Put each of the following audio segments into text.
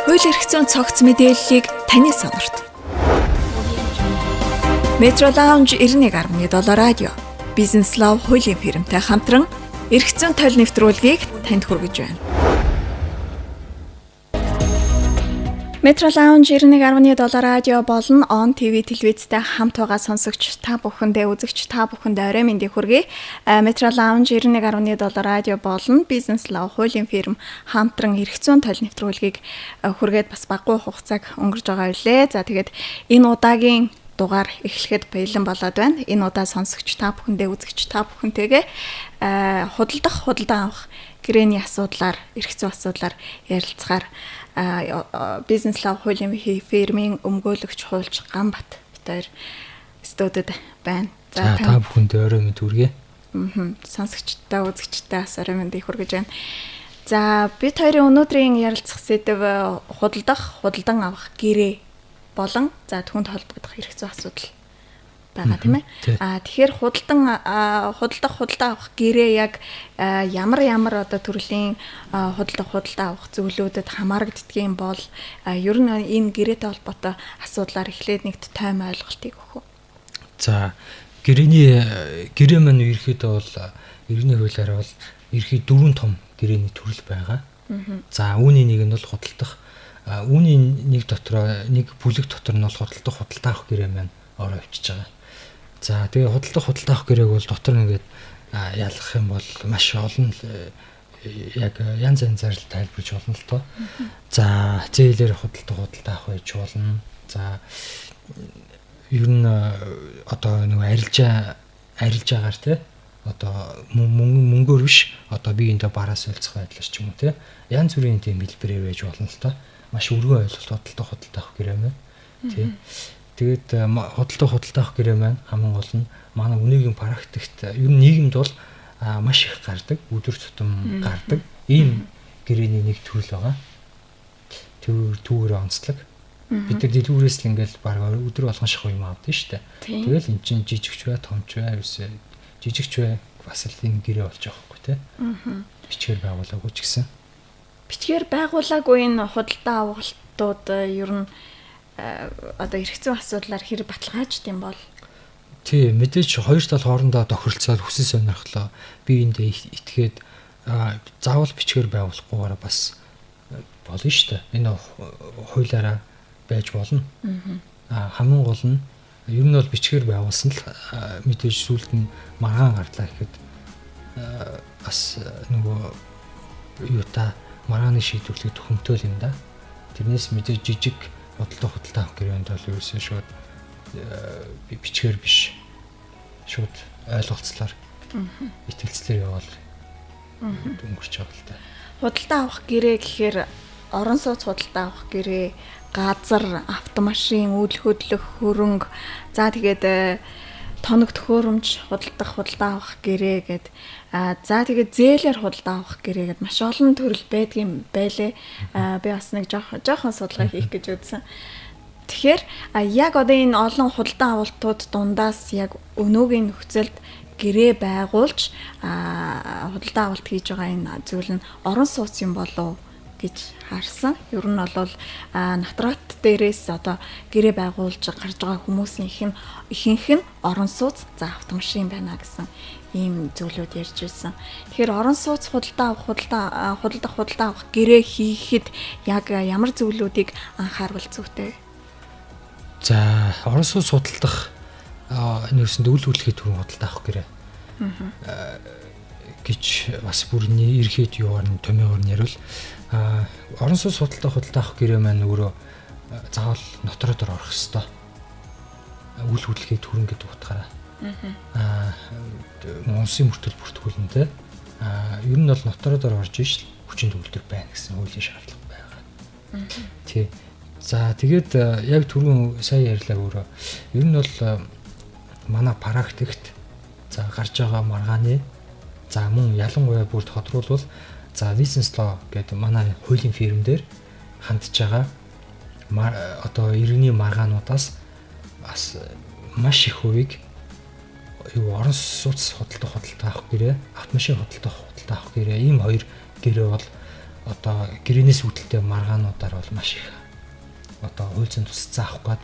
Хууль эрх зүйн цогц мэдээллийг таны сонорт. Metro Lounge 91.7 радио Бизнес Лав хуулийн фирмтэй хамтран эрх зүйн тойл нэвтрүүлгийг танд хүргэж байна. Metro Lounge 91.7 радио болон On TV телевизтэй хамт байгаа сонсогч та бүхэндээ, үзэгч та бүхэндээ орой мэндийг хүргэе. Metro Lounge 91.7 радио болон Business Law хуулийн фирм хамтран эрх зүйн тойл нэвтрүүлгийг хүргээд бас баггүй хугацааг өнгөрж байгаа үлээ. За, тэгээд энэ удаагийн дугаар эхлэхэд баялан болоод байна. Энэ удаа сонсогч та бүхэндээ, үзэгч та бүхэнтэйгээ худалдах, худалдан авах гэрээний асуудлаар, эрх зүйн асуудлаар ярилцахаар Бизнес Лав хуулийн фирмийн өмгөөлөгч хуульч Ганбат бид хоёр студид байна. За, та бүхэндээ орой мэнд хүргэе. Сонсогчдаа, үзэгчдээ бас орой мэндийг хүргэж байна. За, бид хоёрын өнөөдрийн ярилцах сэдэв худалдах, худалдан авах гэрээ болон за түүнд холбогдох эрх зүйн асуудал байгаа, тийм ээ. Тэгэхээр худалдах, худалдаа авах гэрээ яг ямар ямар одоо төрлийн худалдах, худалдаа авах зүйлүүдэд хамаарагддаг юм бол, ер нь энэ гэрээтэй холбоотой асуудлаар эхлээд нэгт тойм ойлголтыг өгөх үү? За, гэрээний гэрээ маань ерөөхдөө бол иргэний хуулиар бол ерхий дөрвөн том гэрээний төрөл байгаа. За, үүний нэг нь бол худалдах, үүний нэг дотроо, нэг бүлэг дотор нь бол худалдах, худалдаа авах гэрээ маань ороо авчиж байгаа. За, тэгээ худалдах, худалдаа авах гэрээг бол дотор ингээд ялгах юм бол маш олон, яг янз янзаар л тайлбарж болно л тоо. За, зээлээр худалдах, худалдаа авах байж болно. За, ер нь одоо нөгөө арилжаагаар те, одоо мөнгөөр биш, одоо би эндээ бараа солилцох байдлаар ч юм уу те, янз бүрийн тийм хэлбэрээр байж болно л тоо. Маш өргөн ойлголт худалдах, худалдаа авах гэрээ маань. Тий. Тэгээд худалдах, худалдаа авах гэрээ маань хамгийн гол нь манай өнөөгийн практикт, ер нь нийгэмд бол маш их гардаг, өдөр тутам гардаг ийм гэрээний нэг төрөл байгаа. Түүгээр онцлог. Бид нар дэлгүүрээс л ингээл баг өдөр болгон шахуу юм авдаг шүү дээ. Тэгэл эн чинь жижигч бай, томч бай, ерөөсөө жижигч бай, бас л энэ гэрээ болж байгаа байхгүй тий. Бичгээр байгуулаагүй ч гэсэн. Бичгээр байгуулаагүй энэ худалдаа авалтууд ер нь одоо эрх зүйн асуудлаар хэр баталгаажд юм бол? Тий, мэдээж хоёр тал хоорондоо тохиролцоод, хүсэл сонирхлоо би эндээ итгээд заавал бичгээр байгуулахгүйгээр бас болно шүү дээ. Энэ хуулиараа байж болно. Хамгийн гол нь ер нь бол бичгээр байгуулсан л мэдээж сүүлд нь маргаан гарлаа гэхэд бас нөгөө юута маргааны шийдвэрлэх төхөмтөл юм да. Тэрнээс мэдээж жижиг худалдаа, худалдаа авах гэрээнд бол ерөөсөө шууд бичгээр биш, шууд ойлголцлоор, итгэлцлээр яваал өнгөрч байгаа л та. Худалдаа авах гэрээ гэхээр орон сууц худалдаа авах гэрээ, газар, автомашин, үйл хөдлөх хөрөнгө, за тэгээд тоног төхөөрөмж худалдах, худалдаа авах гэрээ гэд, за тэгээд зээлээр худалдаа авах гэрээ гэд маш олон төрөл байдгийн байлээ. Би бас нэг жоохон судалгаа хийх гэж үзсэн. Тэгэхээр яг одоо энэ олон худалдан авалтууд дундаас яг өнөөгийн нөхцөлд гэрээ байгуулж худалдан авалт хийж байгаа энэ зүйл нь орон сууц юм болов гэж харсан. Ер нь бол нотрат дээрээс одоо гэрээ байгуулж гарч байгаа хүмүүсийн ихэнх нь орон сууц, за автомашин байна гэсэн ийм зүйлүүд ярьж байсан. Тэгэхээр орон сууц худалдаа авах, худалдах, худалдаа авах гэрээ хийхэд яг ямар зүйлүүдийг анхаарвал зүйтэй? За, орон сууц худалдах нэгсэнд үйл хөдлөхийн түрүүн худалдаа авах гэрээ гэж бас бүр ерхэд юугаар нь томьёогоор нь ярил, орон сууц худалдаа, худалдаа авах гэрээ маань өөрөө заавал нотродор орох ёстой. Үйл хөдлөхийн түрэн гэдэг утгаараа. Улсын мөртөл бүртгүүлнэ те. Ер нь бол нотродор орж ишл хүчин төгөлдөр байна гэсэн хуулийн шаардлага байгаа. Тий. За, тэгээд яг түрүүн сая ярьлаа өөрөө. Ер нь бол манай практикт за гарч байгаа маргааны, за мөн ялангуяа бүр тодруулбал, за Business Law гэдэг манай хуулийн фирм дээр хандж байгаа одоо иргэний маргаануудаас бас маш их хувийг юу орон сууц худалдах, худалдаа авах гэрээ, автомашин худалдах, худалдаа авах гэрээ, ийм хоёр гэрээ бол одоо гэрээнээс үүдэлтэй маргаануудаар бол маш их одоо хууль зүйн тусалцаа авах гээд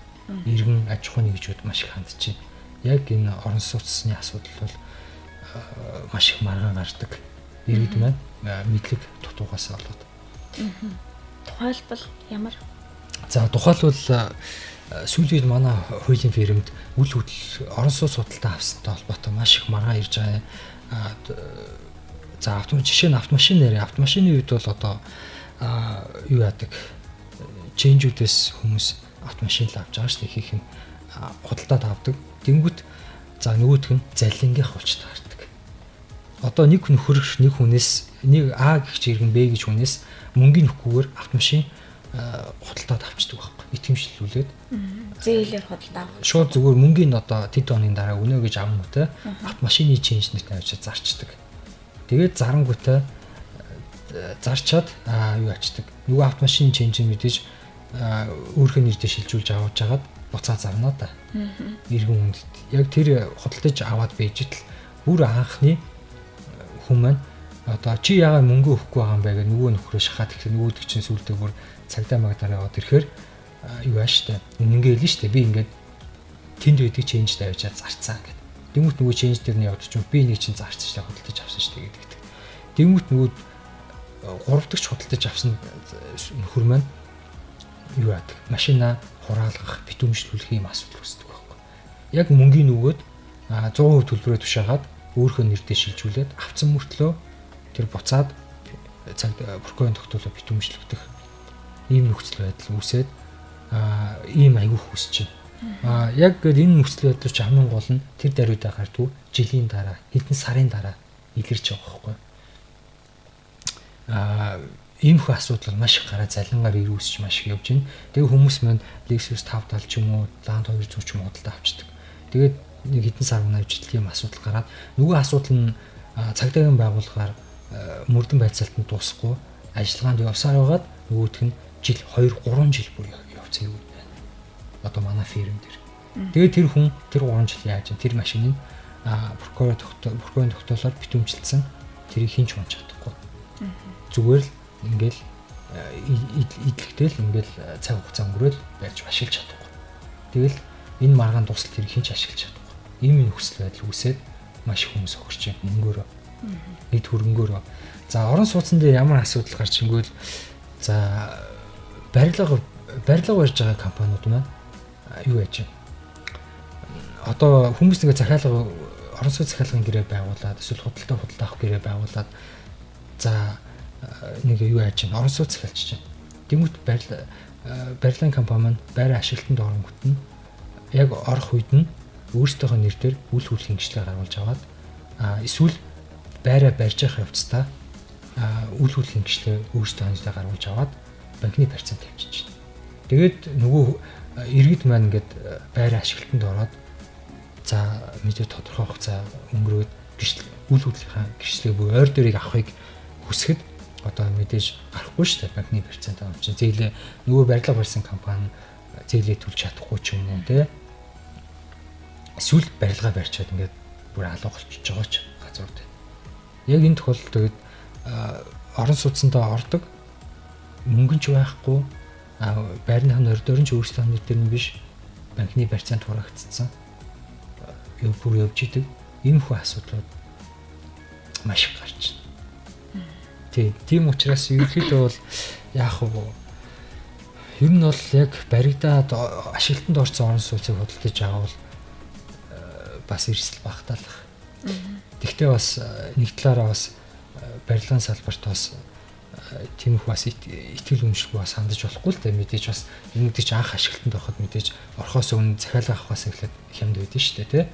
иргэн аж ахуйн нэгжүүд маш их хандж байна. Яг энэ орон сууцны асуудал бол маш их маргаан гардаг. Иргэд маань мэдлэг дутуугаас болоод. Тухайлбал ямар? За тухайлбал сүүлийн үед манай хуулийн фирмд үл хөдлөл орон сууц худалдаа авсантай холбоотой маш их маргаан ирж байгаа. За жишээ нь автомашин нэрээ. Автомашины үед бол одоо юу яадаг? Ченжүүдээс хүмүүс автомашин л авч байгаа шүү дээ. Их юм худалдаад авдаг. Тэнгүүт за нөгөөх нь залингийнх болж таардаг. Одоо нэг нөхөр нэг хүнээс нэг А гэгч иргэн Б гэж хүнээс мөнгөний нөхгүйгээр автомашин худалдаад авчдаг байхгүй. Итгэмжлүүлээд зээлээр худалдаа авах. Шууд зүгээр мөнгөний одоо тэд оны дараа өгнө гэж авангуудаа автомашины ченж нэрт авчиж зарчдаг. Тэгээд зарангуудаа зарчаад юу ачдаг. Нөгөө автомашины ченж мэдээж өөрхөн нэр дээр шилжүүлж авч хагаад буцаа зарна да. Иргэн хүнд яг тэр худалдаж аваад байж итл бүр анхны хүн маань одоо чи яагаад мөнгө өгөхгүй байгаа юм бэ гэх нөгөө нөхрөө шахаад тэгэхээр нөгөөдөг чинь сүултээ бүр цагдаа магдаараа яваад ирэхээр юу ааш та үнэнгээ хэлнэ штэ би ингээд тэнд байдаг ченж тавьчаад зарцсан гэд. Тэнгүүт нөгөө ченж дээр нь яваад чинь би нэг чинь зарцсан штэ худалдаж авсан штэ гэдэг. Тэнгүүт нөгөө гурав дахь худалдаж авсан нөхөр маань юу яадаг машина хураалгах битүүмжлүүлэх юм асуудал үүсдэг байхгүй. Яг мөнгийн нөгөөд 100% төлбөрөө тушаагаад өөрийнхөө нэр дээр шилжүүлээд авцсан мөртлөө тэр буцаад цаг прокурорын тогтоолоо битүүмжлэгдэх ийм нөхцөл байдал үүсээд ийм аягүй үүсэж байна. Яг гээд энэ нөхцөл байдал чинь хамгийн гол нь тэр даруйдаа гардгүй жилийн дараа хэдэн сарын дараа илэрч байгаа байхгүй. Иймэрхүү асуудал маш их гараа залингаар ирүүсч маш их явж байна. Тэгээ хүмүүс маань Lexus 570 ч юм уу, Land 200 ч юм уу худалдаа авчдаг. Тэгээд нэг хэдэн сар өмнө авч ийм асуудал гараад нөгөө асуудал нь цагдаагийн байгууллагаар мөрдөн байцаалтанд дуусахгүй ажиллагаанд явсаар байгаад нөгөөх нь жил 2 3 жил бүр явцсан юм байна. Одоо манай фирм дээр. Тэгээд тэр хүн тэр 3 жил яаж тэр машиныг прокурор прокурорын тогтоолоор битүүмжилсэн тэрийг хэн ч унж чадахгүй. Зүгээр л ингээл идлэгтэл ингээл цаг хугацаа өнгөрөөл байж ашиглаж чадахгүй. Тэгэл энэ маргаан дуусал тэрийг хэн ч ашиглаж чадахгүй. Ийм нөхцөл байдал үүсээд маш их хүмүүс хохирч байна мөнгөөрөө. Нийт хөрөнгөөрөө. За орон сууцн дээр ямар асуудал гарч ингүүл за барилга барьж байгаа компаниуд маань юу яаж вэ? Одоо хүмүүс нэг захиалга орон сууц захиалгын гэрээ байгуулад эсвэл худалдаа авах гэрээ байгуулад за нэг юу яаж чинь орон сууц захиалж чинь. Тэнгүүт барилгын компани маань байраа ашиглалтанд оронгот нь яг орох үед нь өөрсдийнхөө нэр дээр үл хөдлөхийн гэрчлэг гаргуулж аваад эсвэл байраа барьж явах явцдаа үл хөдлөхийн гэрчлэг өөрсдийнхөө нэрээр гаргуулж аваад банкны процент тавьчих чинь. Тэгээд нөгөө иргэд маань ингээд байраа ашиглалтанд ороод за мэдээ тодорхой хугацаа өнгөрөөд гэрчлэг үл хөдлөхийн гэрчлэг буюу ойр дөрийг авахыг хүсэхэд одоо мэдээж гарахгүй шүү дээ банкны процент авах чинь зээлээ нөгөө барилга барьсан компани зээлээ төлж чадахгүй ч юм уу те эсвэл барилга барьчаад ингээд бүр алга болчихж байгаа ч газар дээ. Яг энэ тохиолдолд тэгээд орон сууцндаа ордог мөнгө нь ч байхгүй байрны ордоор нь ч өөрсдөө нэр дээр нь биш банкны процент хураагдсан бүр явж идэг иймэрхүү асуудлууд маш их гарч байна. Тийм учраас ерөнхийдөө бол яах вэ? Ер нь бол яг баригдаад ашиглалтанд орсон орон сууцыг худалдаж авал бас эрсдэл багтаа л. Тэгтээ бас нэг талаараа бас барилгын салбарт бас тиймэрхүү бас итгэл үнэмшилгүй бас хандаж болохгүй л дээ. Мэдээж бас энэ гэдэг чинь анх ашиглалтанд ороход мэдээж орохоос өмнө захиалга авахаас эхлээд хямд байдэн шүү дээ, тий.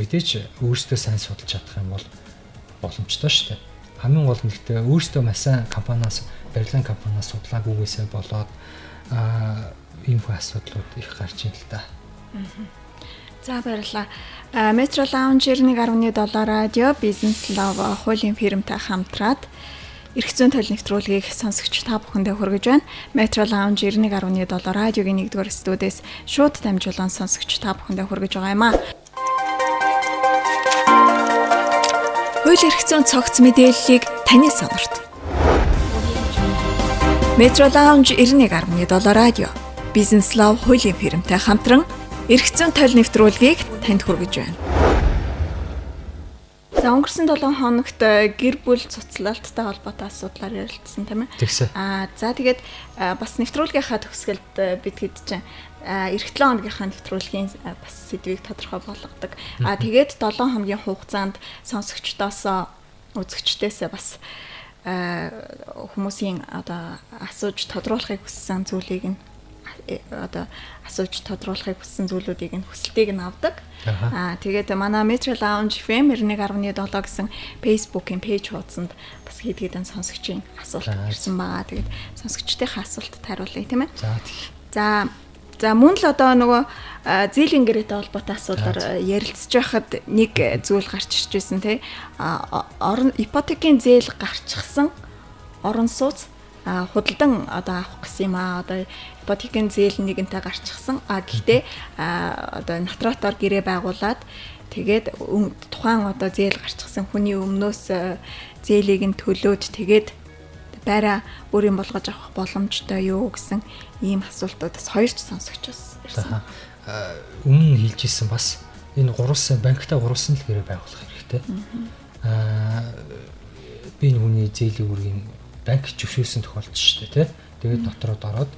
Мэдээж өөрсдөө сайн судалж чадах юм бол боломжтой шүү дээ. Хамгийн гол нь гэхдээ өөрсдөө маш сайн компаниас барилгын компаниас судлаагүйгээсээ болоод иймэрхүү асуудлууд их гарч ийн л та. За баярлалаа. Metro Lounge 91.7 радио Business Love хуулийн фирмтэй хамтраад Эрх зүйн толь нэвтрүүлгийг сонсогч та бүхэндээ хүргэж байна. Metro Lounge 91.7 радиогийн 1-р студиэс шууд дамжуулан сонсогч та бүхэндээ хүргэж байгаа юм аа. Хууль эрх зүйн цогц мэдээллийг таны сонорт. Metro Lounge 91.7 радио Бизнес Лав хуулийн фирмтэй хамтран эрх зүйн тойл нэвтрүүлгийг танд хүргэж байна. За өнгөрсөн 7 хоногт гэр бүл цуцлалттай холбоотой асуудлаар ярилцсан, тийм ээ. Тэгсэн. За тэгээд бас нэвтрүүлгийнхаа төгсгөлд бид хэд чинь эх 7 хоногийнхаа нэвтрүүлгийн бас сэдвийг тодорхой болгодог. Тэгээд 7 хоногийн хугацаанд сонсогчдоосоо үзэгчдээсээ бас хүмүүсийн одоо асууж тодруулахыг хүссэн зүйлийг нь одоо асууж тодруулахыг хүссэн зүйлүүдийг нь хүсэлтийг нь авдаг. Тэгээд манай Metro Lounge FM 91.7 гэсэн Facebook-ийн пэйж хуудсанд бас хэд хэдэн сонсогчийн асуулт ирсэн байгаа. Тэгээд сонсогчдийнхээ асуултад хариулъя, тийм ээ. За. За мөн л одоо нөгөө зээлийн гэрээтэй холбоотой асуудлаар ярилцж байхад нэг зүйл гарч ирж байсан, тий. Орон ипотекийн зээл гарчихсан орон сууц худалдан одоо авах гэсэн юм аа. Одоо ипотекийн зээл нэгэнтэй гарчихсан. Гэхдээ одоо нотариатаар гэрээ байгуулад тэгээд тухайн одоо зээл гарчихсан хүний өмнөөс зээлийг нь төлөөд тэгээд байраа өөрийн болгож авах боломжтой юу гэсэн ийм асуултууд бас хоёр ч сонсогч бас ирсэн. Өмнө нь хэлж ирсэн бас энэ гурван банктай гурван л гэрээ байгуулах хэрэгтэй. Би энэ хүний зээлийн үүргийг банк зөвшөөрсөн тохиолдол шүү дээ, тий. Тэгээд дотроод ороод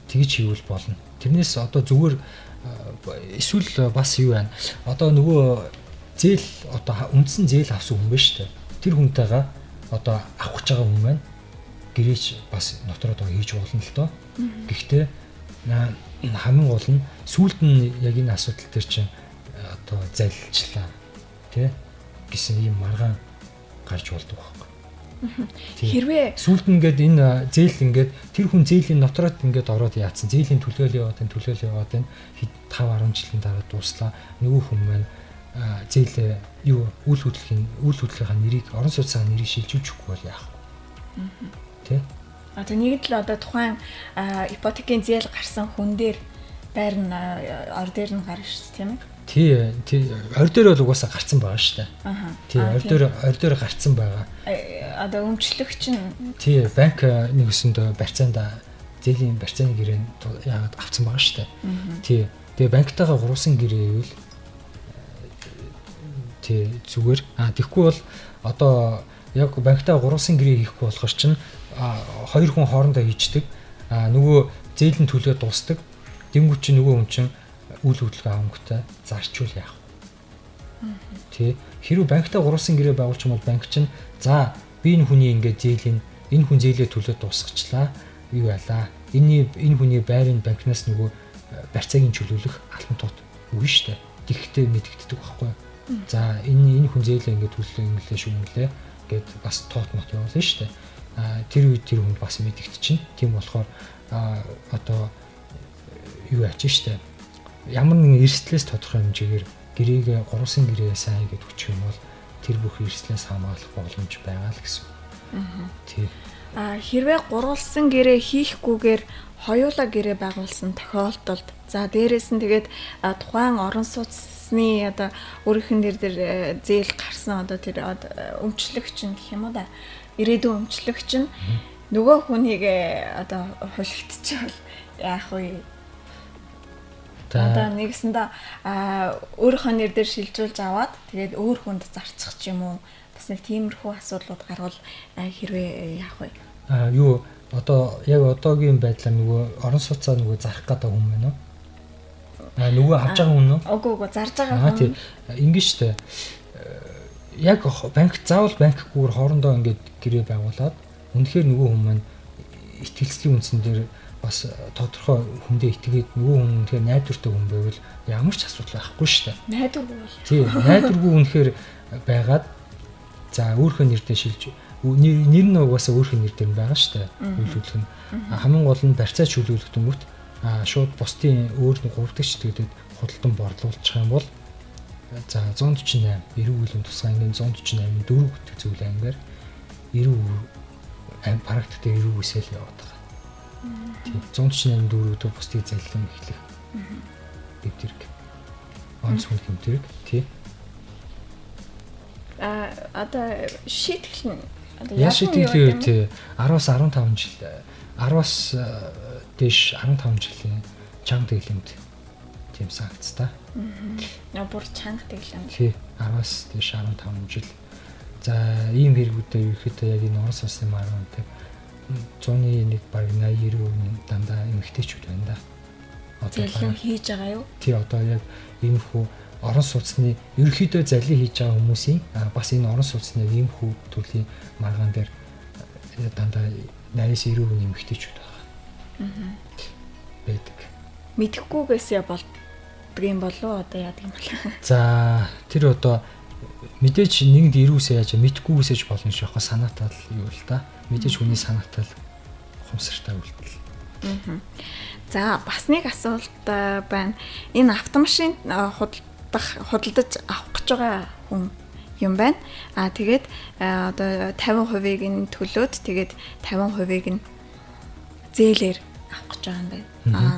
тэгж хийвэл болно. Тэрнээс одоо зүгээр эсвэл бас юу байна? Одоо нөгөө зээл одоо үндсэн зээл авсан хүн байна шүү дээ. Тэр хүнтэйгээ одоо авах гэж байгаа хүн маань гэрээч бас нотроод хийж болно л доо. Гэхдээ хамгийн гол нь сүүлд нь яг энэ асуудал дээр чинь одоо залилчлаа, тий, гэсэн ийм маргаан гарч болдог байхгүй. Хэрвээ сүүлд нь ингээд энэ зээл ингээд тэр хүн зээлийн нотроод ингээд ороод яатсан зээлийн төлөөл яваад энэ төлөөл яваад энэ 5 10 жилийн дараа дууслаа. Нөгөө хүн маань зээл юу үйл хөдлөхийн нэрийг орон сууцны нэрийг шилжүүлж өгөхгүй бол яах вэ? Тэ? Одоо нэг л одоо тухайн ипотекийн зээл гарсан хүн дээр байр нь ор дээр нь гарна шүү дээ, тийм ээ? Тий, ор дээр бол угаасаа гарцсан байгаа шүү дээ. Тий, ор дээр гарцсан байгаа. Одоо өмчлөгч нь тий, банк нэг өсөндөө барьцаанд зээлийн барьцааны гэрээнд яагаад авцсан байгаа шүү дээ. Тий. Тэгээ банктайгаа гурван гэрээ ивэл тий зүгээр. Тэгэхгүй бол одоо яг банктаа гурван гэрээ хийхгүй болохоор чинь хоёр хүн хоорондоо хийждэг. Нөгөө зээл нь төлөө дуустдаг. Тэнгүү чинь нөгөө хүн чинь үйл хөдлөлгөө авангуудаа зарчвал яах вэ? Тий. Хэрвээ банктаа гурван гэрээ байгуулчих юм бол банк чинь за би энэ хүний ингээд зээлийн энэ хүн зээлээ төлөө дуусгачлаа. Юу яалаа. Энэ хүний байрын банкнаас нөгөө барьцааг нь чөлөөлөх албан тоот өгнө штэ. Тэгэхдээ мэдэгддэг байхгүй юу? За энэ хүн зээлээ ингээд төллөө инглээ шүү инглээ гэд бас тоот мот явуулна штэ. Тэр үед тэр хүн бас мэдэгдчихэв. Тийм болохоор одоо юу яач штэ. Ямар нэгэн эрсдлээс тодорхой хэмжээгээр гэрээгээ гурван гэрээ сайн хийгээд өчөх юм бол тэр бүх эрсдлээс хамгаалах боломж байгаа л гэсэн. Тий. Хэрвээ гурвалсан гэрээ хийхгүйгээр хоёулаа гэрээ байгуулсан тохиолдолд за дээрээс нь тэгээд тухайн орон сууцны одоо өөрийнх нь нэр дээр зээл гарсан одоо тэр өмчлөгч нь гэх юм уу да. Ирээдүйн өмчлөгч нь нөгөө хүнийг одоо хулигдчихвал яах вэ? Одоо нэгсэндээ өөрийнхөө нэр дээр шилжүүлж аваад тэгээд өөр хүнд зарчих ч юм уу бас нэг тиймэрхүү асуудлууд гарвал хэрвээ яах вэ? Юу одоо яг одоогийн байдлаар нөгөө орон сууцаа нөгөө зарах гэдэг хүн байна уу? Нөгөө авч байгаа хүн үү? Үгүй зарж байгаа хүн. Тий. Ингэн штэ. Яг банк заавал банкгүйгээр хоорондоо ингээд гэрээ байгуулад үнэхээр нөгөө хүн маань итгэлцлийн үндсэн дээр бас тодорхой хүндээ итгээд нөгөө хүн үнэхээр найдвартай хүн байвал ямар ч асуудал байхгүй шүү дээ. Найдваргүй бол. Тий, найдваргүй үнэхээр байгаад за өөрийнхөө нэр дээр шилж нэр нь угаасаа өөрийнхөө нэр дээр байгаа шүү дээ. Үйл хөдлөх нь хамгийн гол нь барьцаа чөлөөлөх дөнгөт шууд бусдын өөр нэг гурав дахь читгэдэд худалдан борлуулчих юм бол за 148 90 үеийн тусгай ангийн 148 4 гэдэг зүйл ангаар 90 практик дээр 90 үсэл яваад байгаа. Тийм 148 4-өө бусдыг заллан эхлэх. Гэмтэрэг. Онц хүн гэмтэрэг тий. Одоо шийтгэл нь Яаж шийтгэх вэ? 10-аас 15 жил 10-аас дээш 15 жилийн чанга дэглэмт тийм санкц та. Аа. Бүр чанга дэглэм. Тий. 10-аас дээш 15 жил. За ийм хэрэгүүдээ ерөөхдөө яг энэ орон сууцны маргаантай 100-ны 1 баг 80 90% дандаа эмэгтэйчүүд байна да. Одоо залин хийж байгаа юу? Тий, одоо яг иймэрхүү орон сууцны ерөөхдөө залин хийж байгаа хүмүүсийн бас энэ орон сууцны иймэрхүү төрлийн маргаан дээр дандаа 80-аас 90% эмэгтэйчүүд байгаа. Аа. Байдаг. Мэдхгүйгээсээ болдго юм болов одоо яадаг юм бол. За тэр одоо мэдээж нэгд 90-ээс яаж мэдхгүйгээсээ ч болно гэж яхаа санаатай л юу л та. Мэдээж хүний санаатай л ухамсартай үйлдэл. Аа. За бас нэг асуулт байна. Энэ автомашин худалдаж авах гэж байгаа хүн юм байна. Аа тэгээд одоо 50%-ыг нь төлөөд тэгээд 50%-ыг нь зээлээр авах гэж байгаа юм байна. Аа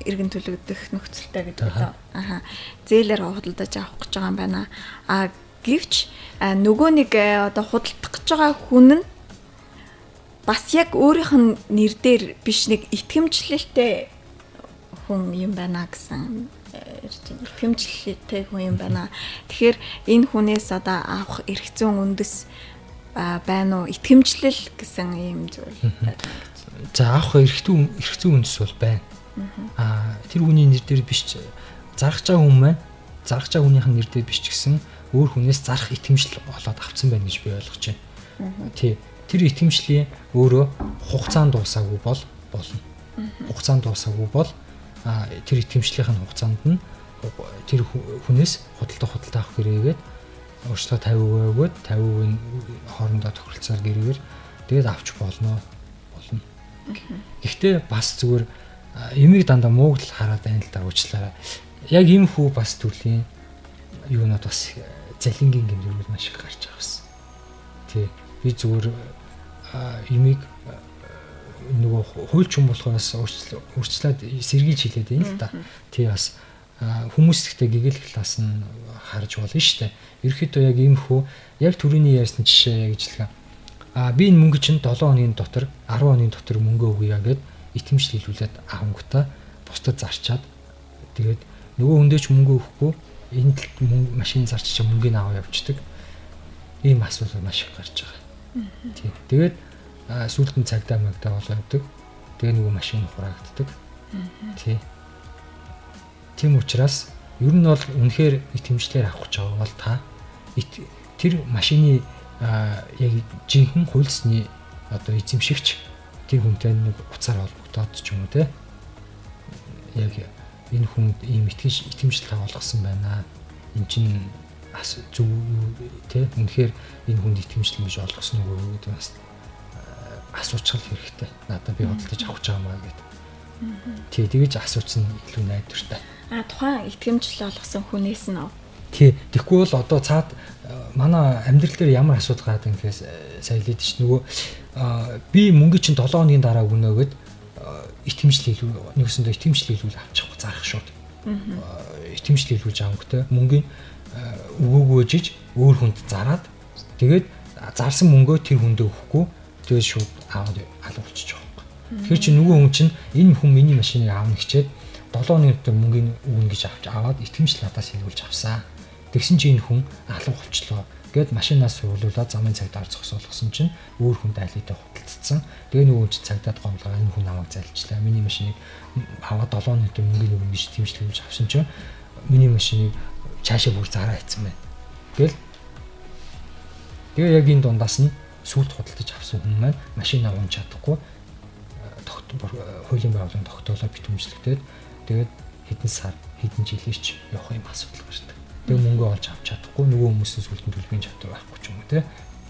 эргэн төлөгдөх нөхцөлтэй гэдэг үү. Аха. Зээлээр худалдаж авах гэж байгаа юм байна. Аа гэвч нөгөө нэг одоо худалдах гэж байгаа хүн нь бас яг өөрийнх нь нэр дээр биш нэг итгэмжлэлтэй хүн юм байна гэсэн ярьж байна. Итгэмжлэлтэй хүн юм байна. Тэгэхээр энэ хүнээс одоо авах эрх зүйн үндэс байна уу? Итгэмжлэл гэсэн ийм зүйл байна гэж. За авах эрх зүйн үндэс бол байна. Аа тэр хүний нэр дээр биш зарах байгаа хүн маань зарах байгаа хүнийх нь нэр дээр биш ч гэсэн өөр хүнээс зарах итгэмжлэл олоод авцсан байна гэж би ойлгож байна. Тий. Тэр итгэмжлийн өөрөө хугацаанд дуусаагүй бол болно. Хугацаанд дуусаагүй бол тэр итгэмжлийнх нь хугацаанд нь тэр хүнээс худалдаа авах гэрээгээд урьдчилгаа 50% өгөөд 50% нь хоорондоо тохиролцоогоор гэрээгээр тэгээд авч болно. Гэхдээ бас зүгээр эмийг дандаа мууг л хараад байна л да уучлаарай. Яг ийм хүү бас төрлийн юунууд бас залингийн гэмтэргүүд маш их гарч байгаа бас. Тий. Би зүгээр эмийг нөгөө хуульч хүн болохоос өөрчлөөд сэргийлж хэлээд байна л да. Тий бас хүмүүс ихтэй гэгээлэх талаас нь харж болно шүү дээ. Ерөнхийдөө яг ийм хүү яг төрөний ярьсан жишээ яг ижлэхэн. А би энэ мөнгө чинь 7 хоногийн дотор 10 хоногийн дотор мөнгө өгье гэд итгэмжлэл хэлүүлээд авангуудаа бусдад зарчаад тэгээд нөгөө хүндээ ч мөнгө өгөхгүй энэ мөнгө машин зарч чи мөнгийг аваа явчихдаг. Ийм асуудал маш их гарч байгаа. Тий. Тэгээд сүүлд нь цагдаа магдаа болоо явдаг. Тэгээ нөгөө машин хураагддаг. Тий. Тийм учраас ер нь бол үнэхээр итгэмжлэлээр авах гэж байгаа бол та тэр машины яг жинхэнэ хуульсны одоо эзэмшигч тэр хүнтэй нэг уцаар холбогдоод ч юм уу те. Яг энэ хүнд ийм итгэмжлэл олгосон байна. Энд чинь зөв те үнэхээр энэ хүнд итгэмжлэл гэж олгосон уу гэдэг бас асуучих хэрэгтэй. Надад би худалдаж авах гэж байгаа маа гэдэг. Тий, тэгэж асуучихсан илүү найдвартай. А тухайн итгэмжлэл олгосон хүнээс нь тий, тэгэхгүй бол одоо цаад манай амьдрал дээр ямар асуудал гараад юм гэхээс сая лээд чи нөгөө би мөнгө чинь 7 хоногийн дараа өгнө гэд итгэмжлэл хэлүү нэгсэндээ итгэмжлэл хэлүүл авчих зарах шууд. Итгэмжлэл хэлүүлж авангтай мөнгөний өгөөгөө жиж өөр хүнд зараад тэгээд зарсан мөнгөө тэр хүндээ өгөхгүй тэгээд шууд аваад алга болчих жоох. Тэгэхээр чи нөгөө хүн чинь энэ хүн миний машиныг аавна хичээд 7 хоногийн дотор мөнгөний өгнө гэж авч аваад итгэмжлэл надаас хэлүүлж авсан. Тэгсэн чинь энэ хүн алга болчлоо гэд машинаас суулуулаад замын цагдаар зогсоолгосон чинь өөр хүнд айлтай худалдсан. Тэгээ нөгөө хүн чинь цагдаад гомдлоо энэ хүн намайг залжлаа. Миний машиныг аваад 7 хоногийн дотор мөнгөний өгнө гэж итгэмжлэл авсан чинь миний машиныг цаашаа бүр зараа хийцэн байна. Тэгэл тэгээ яг энэ дундаас нь сүлд худалдаж авсан хүн маань машинаа унж чадахгүй хуулийн байгууллагын тогтоолоо битүүмжлэгдээд тэгээд хэдэн сар хэдэн жилээч явах юм асуудал гардаг. Тэгээ мөнгө олж авч чадахгүй нөгөө хүмүүсийн сүлдэн төлбөрийн чадвар байхгүй ч юм уу те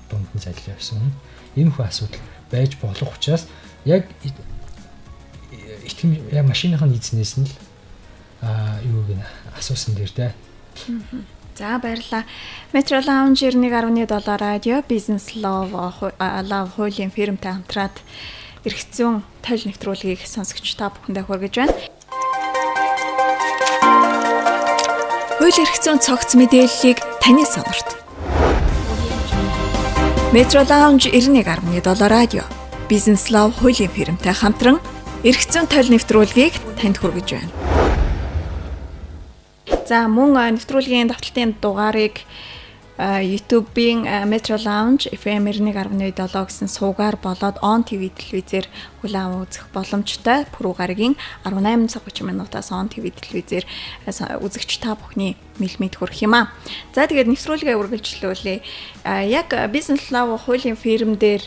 дунд нь заллаа явсан хүн. Иймэрхүү асуудал байж болох учраас яг итгэм яг машиныхын эзнээс нь л юу гэнэ асуусан дээр те. За баярлалаа. Metro Lounge 91.7 радио Business Love Love хуулийн фирмтэй хамтраад эрх зүйн тойл нэвтрүүлгийг сонсогч та бүхэндээ хүргэж байна. Хууль эрх зүйн цогц мэдээллийг таны сонорт. Metro Lounge 91.7 радио Business Law хуулийн фирмтэй хамтран эрх зүйн толь нэвтрүүлгийг танд хүргэж байна. За мөн нэвтрүүлгийн давталтын дугаарыг YouTube-ийн Metro Lounge FM 91.7 гэсэн суугаар болоод On TV телевизээр хүлээн аван үзэх боломжтой. Пүрэв гарагийн 18 цаг 30 минутаас On TV телевизээр үзэгч та бүхний мэлмид хүрэх юм аа. За тэгээд нэвтрүүлгээ үргэлжлүүлье. Яг Business Law хуулийн фирм дээр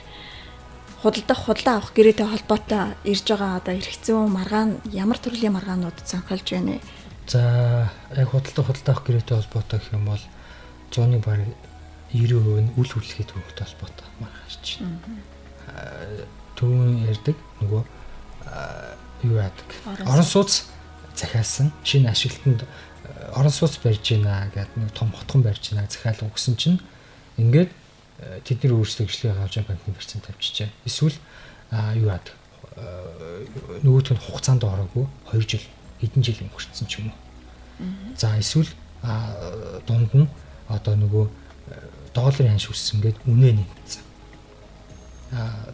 худалдах, худалдаа авах гэрээтэй холбоотой ирж байгаа одоо эрх зүйн маргаан ямар төрлийн маргаанууд зохиолж байна вэ? За яг худалдах, худалдаа авах гэрээтэй холбоотой гэх юм бол 100-ны бараг 90% нь үл хөдлөхийн төвөгтэй холбоотой маргаан чинь. Түрүүн ярьдаг нөгөө юу яадаг. Орон сууц захиалсан шинэ ашиглалтанд орон сууц барьж гинэ гэдэг нэг том хотхон барьж гинэ захиалга өгсөн чинь ингээд тэд нар өөрсдөө гэрчлэгээ авч банкны барьцаанд тавьчихжээ. Эсвэл юу яадаг. Нөгөөх нь хугацаанд ороогүй 2 жил хэдэн жил өнгөрцөн ч юм уу. За эсвэл дунд нь одоо нөгөө долларын ханш өссөн гээд үнэ нэмэгдсэн.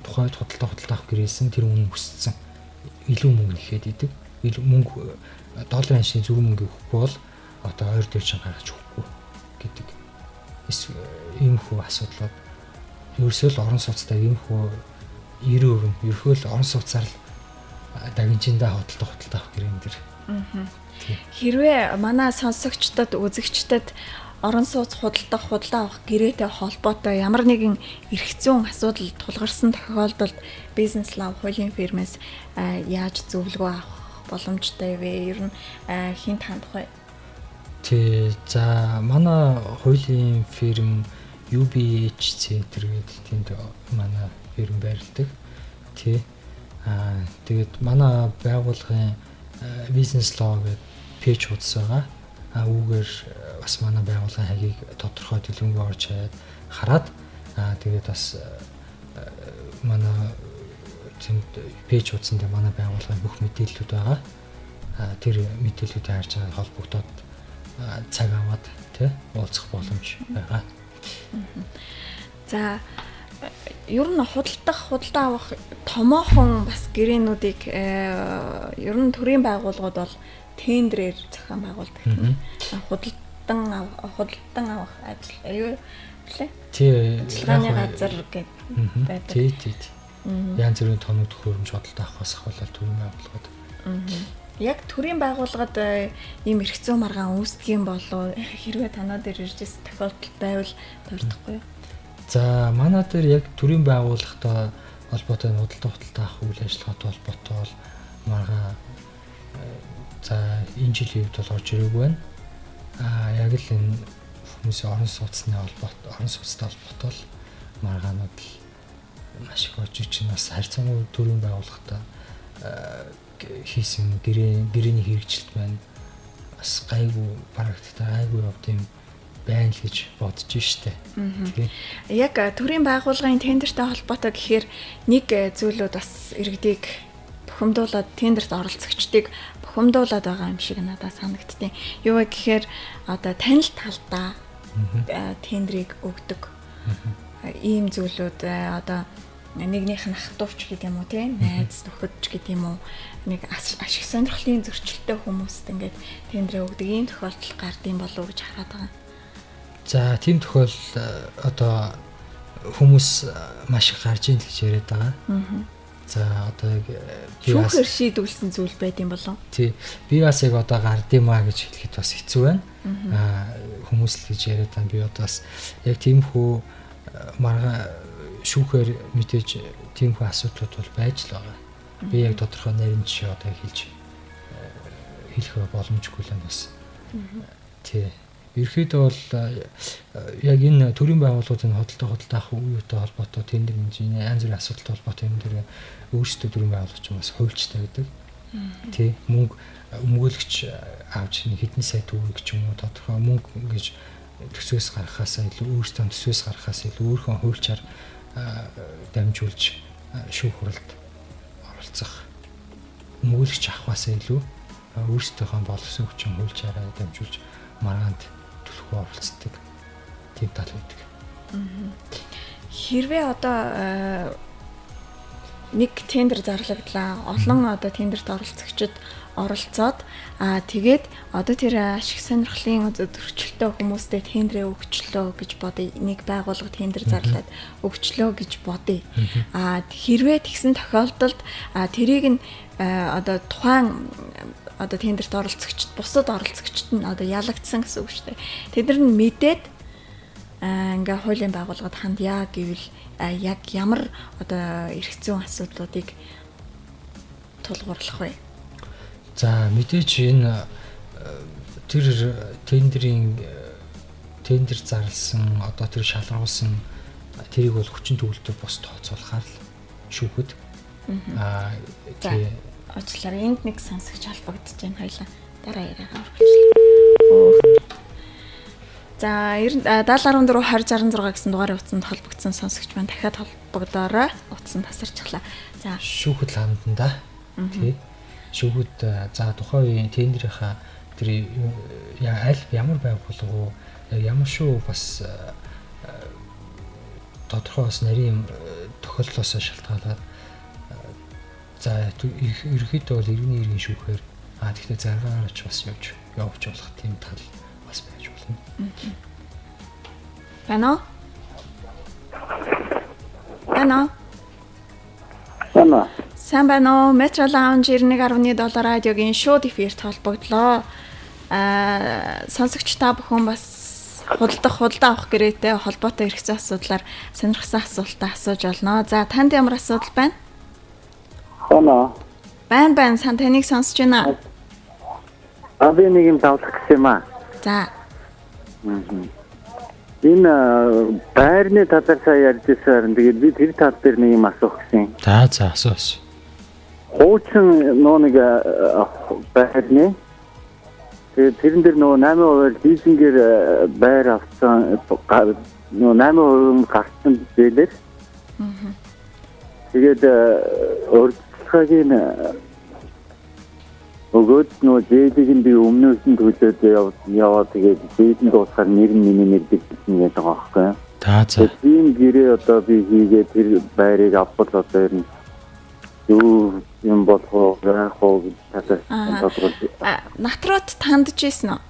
Тухайд худалдаа авах гэрээсэн тэр үнэ өссөн. Илүү мөнгө нэхэд идэг. Илүү мөнгө долларын ханшны зүрх мөнгө өгөхгүй бол одоо ойр дээр чинь гаргаж өгөхгүй гэдэг иймэрхүү асуудлууд ерөөсөө л орон сууцтай иймэрхүү 90% нь ерөхөө л орон сууцаар л дагинжиндаа худалдаа авах гэрээн дээр. Хэрвээ манай сонсогчдод үзэгчдэд орон сууц худалдах, худалдаа авах гэрээтэй холбоотой ямар нэгэн эрх зүйн асуудал тулгарсан тохиолдолд Business Law хуулийн фирмээс яаж зөвлөгөө авах боломжтой вэ? Ер нь хэн хандах вэ? Тий, за манай хуулийн фирм UBH Center гэдэг тэнд манай фирм байрладаг. Тий. Тэгээд манай байгууллагын Business Law гэдэг page хуудас байгаа. Үүгээр бас манай байгууллагын хаягийг тодорхой төлөвлөгөө орж хаяад хараад тэгээд бас манай тэнд page хуудсан дээр манай байгууллагын бүх мэдээллүүд байгаа. Тэр мэдээллүүдийг харж байгаа холбогдоод цаг аваад тий уулзах боломж байгаа. За ер нь худалдах, худалдаа авах томоохон бас гэрээнүүдийг ер нь төрийн байгууллагууд бол тендерээр зохион байгуулдаг тийм. Худалдан авах ажил аюу лээ. Тий, ажиллагааны газар гэдэг байдаг. Тий, тий. Янз бүрийн тоног төхөөрөмж худалдаа авахаас ахуулаад төрийн байгууллагууд. Яг төрийн байгууллагад ийм эрх зүйн маргаан үүсдэг юм болов хэрвээ танаа дээр ирж ирсэн тохиолдол байвал дурдахгүй юу? За манай дээр яг төрийн байгууллагатай холбоотой худалдаа авах үйл ажиллагаатай холбоотой бол маргаан за энэ жилийн үед бол орж ирээгүй байна. Яг л энэ хүмүүсийн орон сууцны холбоот, орон сууцтай холбоотой л маргаанууд л маш их орж иж байна. Бас харьцангуй төрийн байгууллагатай хийсэн гэрээний хэрэгжилт маань бас гайгүй практиктай гайгүй явд юм байна л гэж бодож штэ. Тэгээ. Яг төрийн байгууллагын тендертэй холбоотой гэхээр нэг зүйлүүд бас иргэдийг бухимдуулаад тендерт оролцогчдыг бухимдуулаад байгаа юм шиг надад санагдтiin. Юу вэ гэхээр одоо танил талдаа тендрийг өгдөг. Ийм зүйлүүд одоо нэгнийх нь ах дурч гэдэг юм уу те найз нөхөдч гэдэг юм уу нэг ашиг сонирхлын зөрчилтэй хүмүүст ингээд тендрээ өгдөг ийм тохиолдол гардыг болов уу гэж хараад байгаа. За тийм тохиолдол одоо хүмүүс маш их гарч ийн гэж яриад байгаа. За одоо яг би бас шүүхээр шийдвэрлсэн зүйл байд юм болов. Тий. Би бас яг одоо гард юм а гэж хэлэхэд бас хэцүү байна. Хүмүүс л гэж яриад байгаа. Би одоо бас яг тиймхүү маргаа шүүхээр мэдээж тиймхүү асуудлууд бол байж л байгаа. Би яг тодорхой нарийн жишээ одоо хэлж хэлэх боломжгүй л байна бас. Тий. Ерөнхийдөө бол яг энэ төрийн байгууллагуудын худалдаа авах үеүтэй холбоотой тендер хэмжээний янз бүрийн асуудалтай холбоотой юм дээр өөрсдөө төрийн байгууллага ч бас хуульчтай байдаг. Тий. Мөнгө өмгөөлөгч авч нэг хэдэн сая төгрөг ч юм уу тодорхой мөнгө ингэж төсвөөс гаргахаасаа илүү өөрсдөө төсвөөс гаргахаас илүү өөрхөн хуульчаар дамжуулж шүүх хуралд оролцох өмгөөлөгч авахаасаа илүү өөрсдийнхөө боловсон хүчин хуульчаараа дамжуулж маргаанд төлөхөө оролцдог тийм тал байдаг. Хэрвээ одоо нэг тендер зарлагдлаа. Олон одоо тендерт оролцогчид оролцоод тэгээд одоо тэр ашиг сонирхлын зөрчилтэй хүмүүстэй тендрээ өгчлөө гэж бодъё. Нэг байгууллага тендер зарлаад өгчлөө гэж бодъё. Хэрвээ тэгсэн тохиолдолд тэрийг нь одоо тухайн одоо тендерт оролцогчд бусад оролцогчд нь одоо ялагдсан гэсэн үг шүү дээ. Тэд нар нь мэдээд ингээ хуулийн байгууллагад хандъя гэвэл яг ямар одоо эрх зүйн асуудлуудыг тулгуурлах вэ? За мэдээж энэ тэр тендерийн тендер зарласан одоо тэр шалгаруулсан тэрийг бол хүчин төгөлдөр бус тооцоолохаар л шүүхэд тий уучлаарай, энд нэг сонсогч холбогдож байна, хоёлаа дараа яриагаа үргэлжлэе. За 70 14 20 66 гэсэн дугаарын утсанд холбогдсон сонсогч маань дахиад холбогдоорой. Утас нь тасарчихлаа. За шүүхэд л хандна да. Тий. Шүүхэд за тухайн үеийн тендерийнхаа тэр аль ямар байгууллага уу ямар шүү бас тодорхой бас нарийн тохиолдлоос шалтгаалаад за ерөнхийдөө бол иргэний иргэн шүүхээр тэгэхдээ заргаар ч бас явж болох тийм тал бас байж болно. Байна уу? Байна уу? Байна. Сайн байна уу? Metro Lounge 91.7 радиогийн шууд эфирт холбогдлоо. Сонсогч та бүхэн бас худалдаа авах гэрээтэй холбоотой эрх зүйн асуудлаар сонирхсан асуултаа асууж болно. За танд ямар асуудал байна? Байна. Байна. Сан таныг сонсож байна. Би нэг юм давлах гэсэн юм аа. За. Энэ байрны талаар сая ярьж байсан. Тэгээд би тэр тал дээр нэг юм асуух гэсэн. За асуу. Хуучин нөө нэг байрны тэгээд тэрэн дээр нөгөө 8% лизингээр байр авсан нөгөө 8% гарсан зээлэр. Тэгээд урьдчилгааг нь өгөөд нөгөө зээлийг нь би өмнөөс нь төлөөд яваад тэгээд зээл нь дуусахаар нэр нь миний нэр дэвтсэн гэдэг байгаа байхгүй юу? За. Тийм гэрээ одоо би хийгээд тэр байрыг авбал одоо ер нь юу юм болох уу, яах уу гэж талаар тодорхойлж. Натрууд хандж ийсэн үү?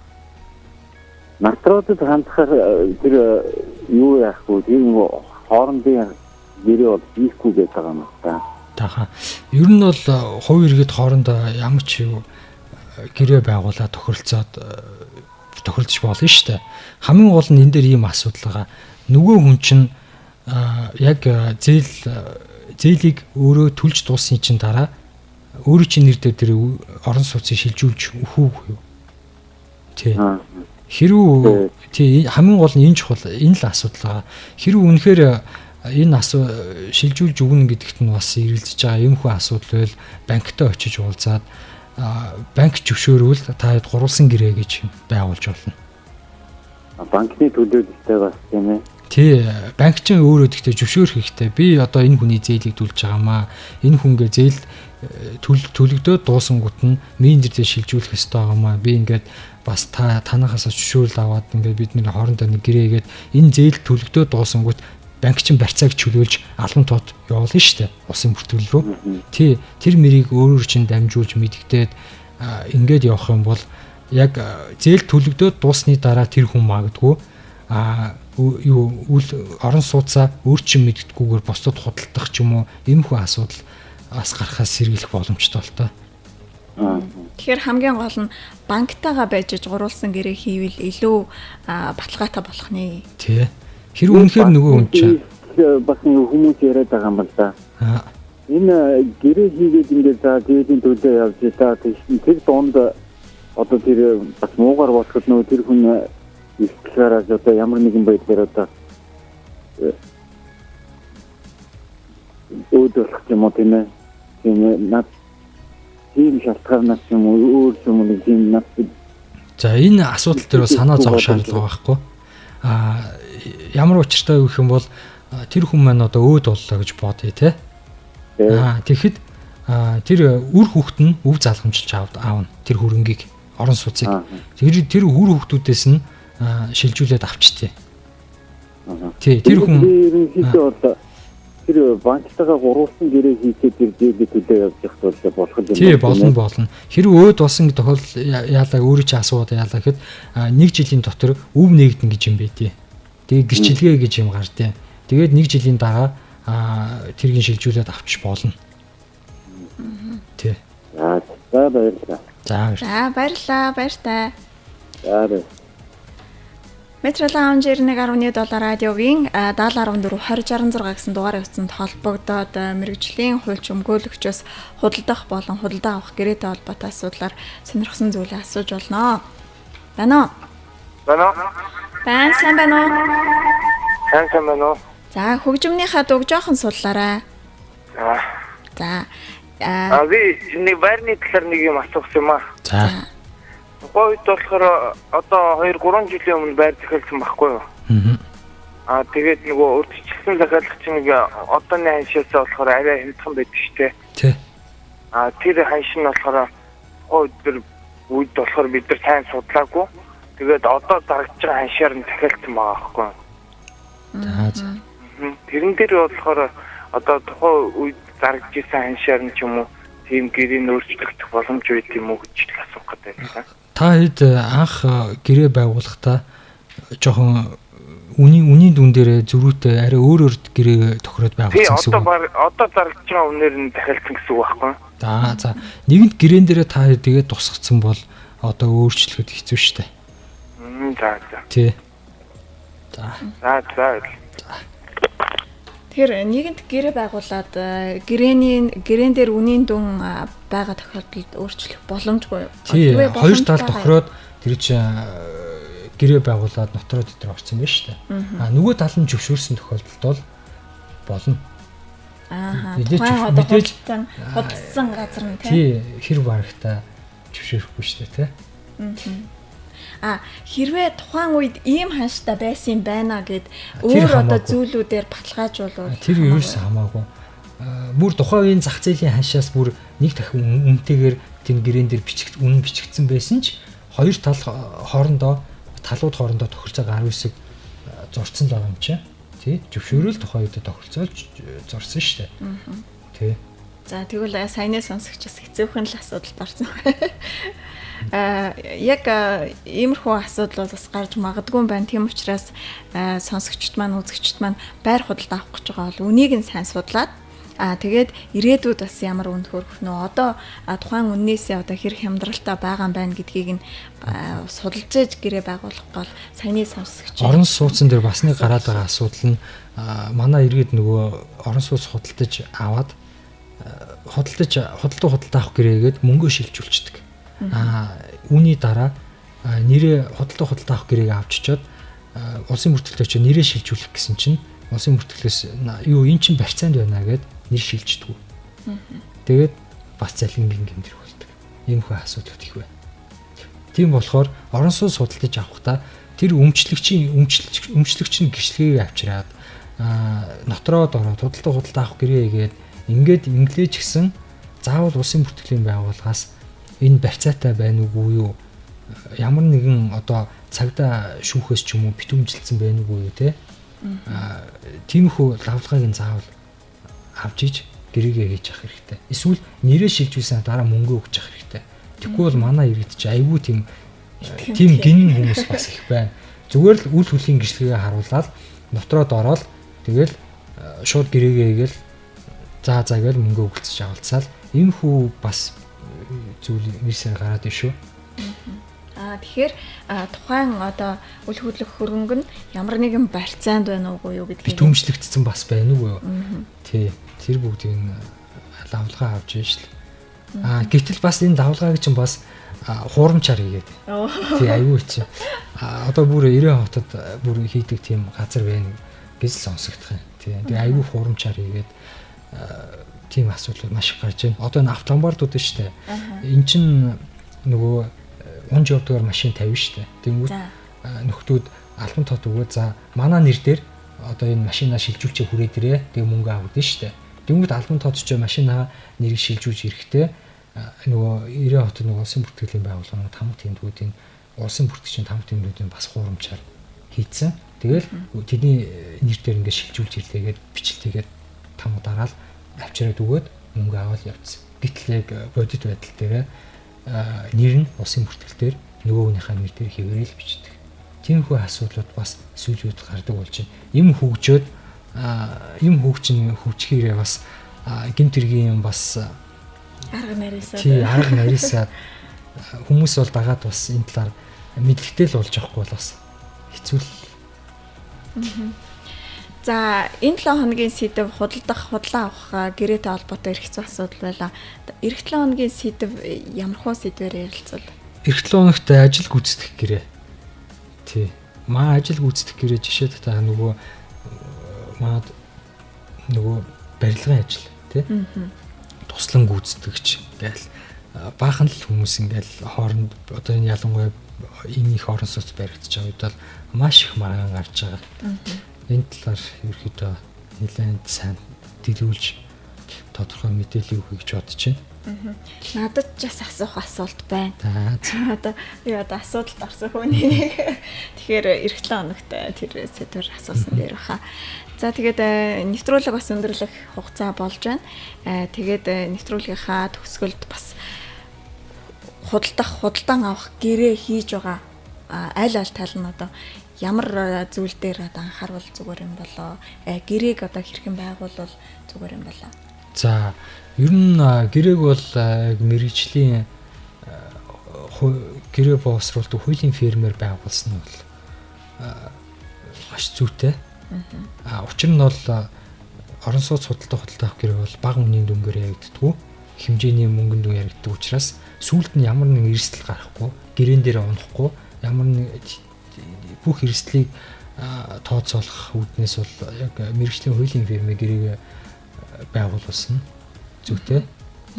Натруудад хандахаар тэр юу яахгүй, тийм хоорондын гэрээ бол хийхгүй гэдэг байгаа юм байна. Таха. Ер нь бол хувь иргэд хоорондоо ямар ч юу гэрээ байгуулаад тохиролцоод тохиролцож болно шүү дээ. Хамгийн гол нь энэ дээр ийм асуудал байгаа. Нөгөө хүн чинь яг зээлийг өөрөө төлж дуусны чинь дараа өөрөө чинь нэр дээр тэр орон сууцыг шилжүүлж өгөх үү? Тий. Хэрүү тий хамгийн гол нь энэ чухал, энэ л асуудал байгаа. Хэрүү үнэхээр энэ шилжүүлж өгнө гэдэгт нь бас эргэлзэж байгаа юм хүү асуудал байл банктай очиж уулзаад банк зөвшөөрвөл та хэд гурвалсан гэрээ гэж байгуулж болно. Банкны төлөөлөлтэй бас тийм ээ. Тий, банк чинь өөрөө гэхдээ зөвшөөрөх хэрэгтэй. Би одоо энэ хүний зээлийг төлж байгаамаа. Энэ хүнгээ зээл төлөгдөөд дуусангууд нь менежер дээр шилжүүлэх ёстой байгаамаа. Би ингээд бас та танахаас зөвшөөрөл аваад ингээд бид нэр хоорондоо нэг гэрээгээд энэ зээл төлөгдөөд дуусангууд банк чинь барьцааг чөлөөлж албан тоод явуулна шүү дээ. Улсын бүртгэл рүү. Тий, тэр мөрийг өөрөөр чинь дамжуулж мэдгдээд ингээд явах юм бол яг зээл төлөгдөөд дуусны дараа тэр хүн магадгүй юу үл орон сууцаа өөр чинь мэддэггүйгээр бусдад худалдах ч юм уу иймэрхүү асуудал бас гарахаас сэргийлэх боломжтой л та. Тэгэхээр хамгийн гол нь банктайгаа байж гурвалсан гэрээ хийвэл илүү баталгаатай болох нэ. Тий. Хэрэг үнэхээр нөгөө хүн чинь бас хүмүүс яриад байгаа юм л да. Энэ гэрээ хийгээд ингээд за зээлийн төлөө явж та тэр дунд одоо тэр бас муугар болоход нөгөө тэр хүн ихлээрээ одоо ямар нэгэн байдлаар одоо өөд болох юм уу тийм ээ. Тийм над тийм шалтгаанаас юм уу өөр юм уу тийм над. За энэ асуудал дээр бас санаа зовох шаардлага байхгүй. Ямар учиртай вэ гэх юм бол тэр хүн маань одоо өөд боллоо гэж бодъё те. Тэгэхэд тэр үр хүүхэд нь өв залгамжилж аавна тэр хөрөнгийг орон сууцыг. Тэр үр хүүхдүүдээс нь шилжүүлээд авчтээ. Тий, тэр хүн ерөнхийдөө бол тэр банктайгаа гурвалсан гэрээ хийгээд тэр зээлийг төлөө явж явах бол болох юм. Тий, болно. Хэрвээ өөд болсон тохиолдол яалаа өөрөө чи асууад яалаа гэхэд нэг жилийн дотор өв нэгдэн гэж юм байдیں۔ Тэгээ гэрчилгээ гэж юм гардیں۔ Тэгээд нэг жилийн дараа тэргийн шилжүүлээд авчиж болно. Тий. За баярлалаа. За баярлалаа. Баяртай. За баярлалаа. Метро Лаунж 91.7 радиогийн 70.14 2066 гэсэн дугаарыг утсанд холбогдоод мэргэжлийн хуульч өмгөөлөгчөөс худалдах болон худалдаа авах гэрээтэй холбоотой асуудлаар сонирхсан зүйлээ асууж болно. Байна уу? Байна уу? Байна, сайн байна уу? Сайн байна уу? За, хөгжмөнийхөө дууг жоохон суллаарай. За. Би нэг байрны талаар нэг юм асуух юм аа. За. Тухайн үед болохоор одоо 2-3 жилийн өмнө байр захиалсан байхгүй юу? Аа тэгээд нөгөө урьдчилсан захиалга чинь нэг одооны ханшаас болохоор арай хямдхан байдаг шүү дээ. Тий. Аа тэр ханш нь болохоор тухайн өдөр үед болохоор бид нар сайн судлаагүй. Тэгээд одоо зарагдж байгаа ханшаар нь захиалсан байгаа байхгүй юу? За. Тэрэн дээр болохоор одоо тухайн үед зарагдж исэн ханшаар нь ч юм уу тийм гэрийн өөрчлөгдөх боломж байд юм уу гэж асуух гэдэг байна. Та хэд анх гэрээ байгуулахдаа жоохон үнийн дүн дээр зөрүүтэй арай өөр өөр гэрээ тохироод байгуулсан гэсэн үг. Одоо зарагдж байгаа үнээр нь дахиалсан гэсэн үг байхгүй юу? За. Нэгэнт гэрээн дээрээ та хэд тэгээд тусгацсан бол одоо өөрчлөхөд хэцүү шүү дээ. За. Тий. За. За. Тэгэхээр нэгэнт гэрээ байгуулад гэрээн дээр үнийн дүн байгаа тохиолдолд өөрчлөх боломжгүй юу? Тий, хоёр тал тохироод тэр чинь гэрээ байгуулад нотроо дээр орсон байх шүү дээ. А нөгөө тал нь зөвшөөрсөн тохиолдолд бол болно. Аа. Мэдээж худалдсан газар нь тий. Хэр барагтаа зөвшөөрөхгүй шүү дээ, тий. А хэрвээ тухайн үед ийм ханштай байсан юм байна гэд өөр одоо зүйлүүдээр баталгаажуулвал тэр ерөөсөө хамаагүй. Бүр тухайн үеийн зах зээлийн ханшаас бүр нэг дахин үнэтэйгээр тэр гэрээн дээр үнэн бичигдсэн байсан ч хоёр тал хоорондоо талууд хоорондоо тохиролцоо гар үсэг зурцсан л байгаа юм чи. Тий, зөвшөөрөл тухайн үед тохиролцоолж зурсан шүү дээ. Тий. За тэгвэл саяны сонсогчос хэцүүхэн л асуудалд орсон. Яг иймэрхүү асуудал бол бас гарч магадгүй юм байна. Тийм учраас сонсогчд маань, үзэгчд маань байр худалдаа авах гэж байгаа бол үнийг нь сайн судлаад тэгээд ирээдүйд бас ямар үнд хөрөх нөө одоо тухайн үннээсээ одоо хэр хямдралтай байгаа юм байна гэдгийг нь судалж ээж гэрээ байгуулах бол саяны сонсогч. Орон сууцн дээр бас нэг гараад байгаа асуудал нь манай иргэд нөгөө орон сууц худалдаж аваад худалдаа авах гэрээгээд мөнгөө шилжүүлчихдэг. Үүний дараа нэрээ худалдаа авах гэрээг авчичоод улсын мөртөлтөөр чи нэрээ шилжүүлэх гэсэн чинь улсын мөртөлөөс юу эн чинь барьцаанд байна гэд нэр шилждэг. Тэгээд бас залингийн гэмтэр болдог. Иймэрхүү асуудлууд их байна. Тийм болохоор орон сууц худалдаж авахдаа тэр өмчлөгчийн өмчлөгч нь гэрчлэгийг авчираад нотроод ороод худалдаа авах гэрээ гээд ингээд инглэж гисэн заавал улсын бүртгэлийн байгууллагаас энэ барьцаатай байна уугүй юу? Ямар нэгэн одоо цагдаа шүүхээс ч юм уу битүүмжилсэн байна уугүй юу те? Тиймэрхүү лавлагыг нь заавал авч иж гэрээгээ хийж явах хэрэгтэй. Эсвэл нэрээ шилжүүлсэн дараа мөнгө өгч явах хэрэгтэй. Тэгэхгүй бол манай иргэд чи айгүй тийм гинэн хүмүүс бас их байна. Зүгээр л үл хөлийн гэрчлэгээ харуулаад нотроод ороод тэгэл шууд гэрээгээ хийгээл за гээл мөнгө өгөлцөж авалцаал иймэрхүү бас зүйл нэрсээр гараад ив шүү. Тэгэхээр тухайн одоо үл хөдлөх хөрөнгө нь ямар нэгэн барьцаанд байна уугүй юу гэдгийг битүүмжлэгдсэн бас байна уу юу? Тий, тэр бүгдийг лавлгаа авч иж л. Гэтэл бас энэ лавлгааг чинь бас хуурамчаар хийгээд. Тий, аюу чи. Одоо бүр 90 хотод бүр хийдэг тийм газар байна гэж сонсогдох юм. Тий, тэгээ аюу хуурамчаар хийгээд тийм асуудлууд маш их гарч байна. Одоо энэ автомобилууд шүү дээ. Эн чинь нөгөө унж явдгаар машин тавина шүү дээ. Тэнгүүд нөхдүүд албан тот өгөө за манай нэр дээр одоо энэ машинаа шилжүүлчихээ хүрээд ирээ. Тэгээ мөнгө авдаг шүү дээ. Тэнгүүд албан тот ч машинаа нэрийг шилжүүлж ирэхдээ нөгөө 90 хотод нөгөө улсын бүртгэлийн байгууллага тамга тэмдгүүдийн улсын бүртгэгчийн тамга тэмдгүүдийн бас хуурамчаар хийцэн. Тэгэл тэдний нэр дээр ингээд шилжүүлж ирлээгээд бичлэгээд там дараал авчираад өгөөд мөнгө аваад явцсан. Гэтэл яг бодит байдал дээр нэр нь улсын бүртгэл дээр нөгөө хүнийхээ нэр дээр хэврээл бичдэг. Тиймэрхүү асуудлууд бас сүүлийн үед гардаг болж байна. Им хөгжөөд им хөгжин хөгжихээрээ бас гэмт хэргийн юм бас арга нарийсаад тий арга нарийсаад хүмүүс бол дагаад бас энэ талаар мэдлэгтэй л болж явахгүй бол бас хэцүү л. За энэ 7 хоногийн сэдэв худалдах, худлаа авах гэрээтэй холбоотой эрх зүйн асуудал байлаа. Ирэх 7 хоногийн сэдэв ямар хуу сэдвээр ярилцвал? Ирэх 7 хоногт ажил гүйцэтгэх гэрээ. Тий. Маа ажил гүйцэтгэх гэрээ жишээ татаа нөгөө маад нөгөө барилгын ажил тий. Туслан гүйцэтгэгч гээл баахан л хүмүүс ингээл хооронд одоо энэ ялангуяа энэ их орон сууц баригдаж байгаа үед бол маш их маргаан гарч байгаа. Энэ талаар ерөөхдөө нэлээд сайн дэлгүүлж тодорхой мэдээлэл өгье гэж бодож байна. Надад ч бас асуух асуулт байна. Одоо би одоо асуудалд орсон хүний. Тэгэхээр ирэх 7 хоногт тэр сэдвэр асуусан дээр баха. За тэгээд нэвтрүүлэг бас өндөрлөх хугацаа болж байна. Тэгээд нэвтрүүлгийнхаа төгсгөлд бас худалдах, худалдан авах гэрээ хийж байгаа аль аль тал нь одоо ямар зүйл дээр одоо анхаарвал зүгээр юм болоо? Гэрээг одоо хэрхэн байгуулвал зүгээр юм болоо? За ер нь гэрээг бол яг мэргэжлийн гэрээ боловсруулдаг хуулийн фирмээр байгуулсан нь бол маш зүйтэй. Учир нь бол орон сууц худалдаа авах гэрээ бол бага үнийн дүнгээр яригддаггүй. Хэмжээний мөнгөн дүн яригддаг учраас сүүлд нь ямар нэгэн эрсдэл гарахгүй, гэрээн дээр унахгүй, ямар нэг бүх эрсдлийг тооцоолох үүднээс бол яг мэргэжлийн хуулийн фирмийн гэрээг байгуулсан зүйтэй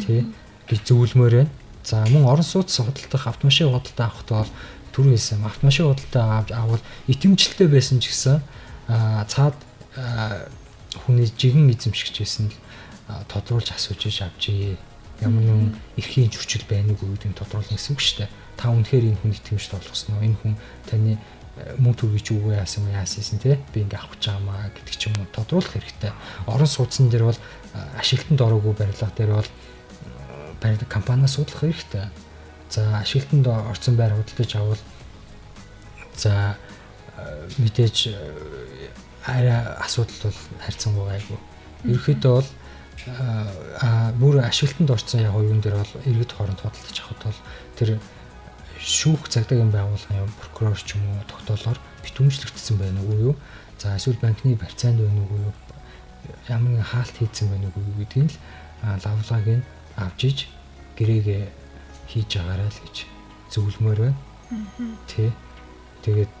тий гэж зөвлөмөр байна. За мөн орон сууц худалдах автомашин худалдаа авахд бол түрүү хэлсэн автомашин худалдаа авал итгэмжлэлтэй байсан ч гэсэн цаад хүний жигэн эзэмшигч байсан л тодруулж асууж иж авчээ. Ямар нэгэн эрхийн зөрчил байна уу гэдгийг тодруулна гэсэн үг шүү дээ. Та үнэхээр энэ хүн итгэмжтэй болгосон уу? Энэ хүн таны мөнгө төгрөгийг чи үгүй яасан юм яасан те би ингээ авах гэж байгаа маа гэдэг ч юм уу тодруулах хэрэгтэй. Орон сууцсан дээр бол ашиглалтанд ороогүй барилга дээр бол барилга компаниас судлах хэрэгтэй. За ашиглалтанд орсон байр худалдаж авал за мэдээж арай асуудал бол харьцангуй гайгүй. Ерөнхийдөө бол бүр ашиглалтанд орсон яг юун дээр бол иргэд хооронд худалдаж авахд бол тэр шүүх цагдаагийн байгууллагын юм прокурор ч юм уу тогтоолоор битүүмжлэгдсэн байна уу юу? За эсвэл банкны барьцаанд байна уу юу? Ямар нэгэн хаалт хийцэн байна уу гэдгийг л лавлагыг нь авч иж гэрээгээ хийж байгаарай л гэж зөвлөмөр байна. Тэ. Тэгээд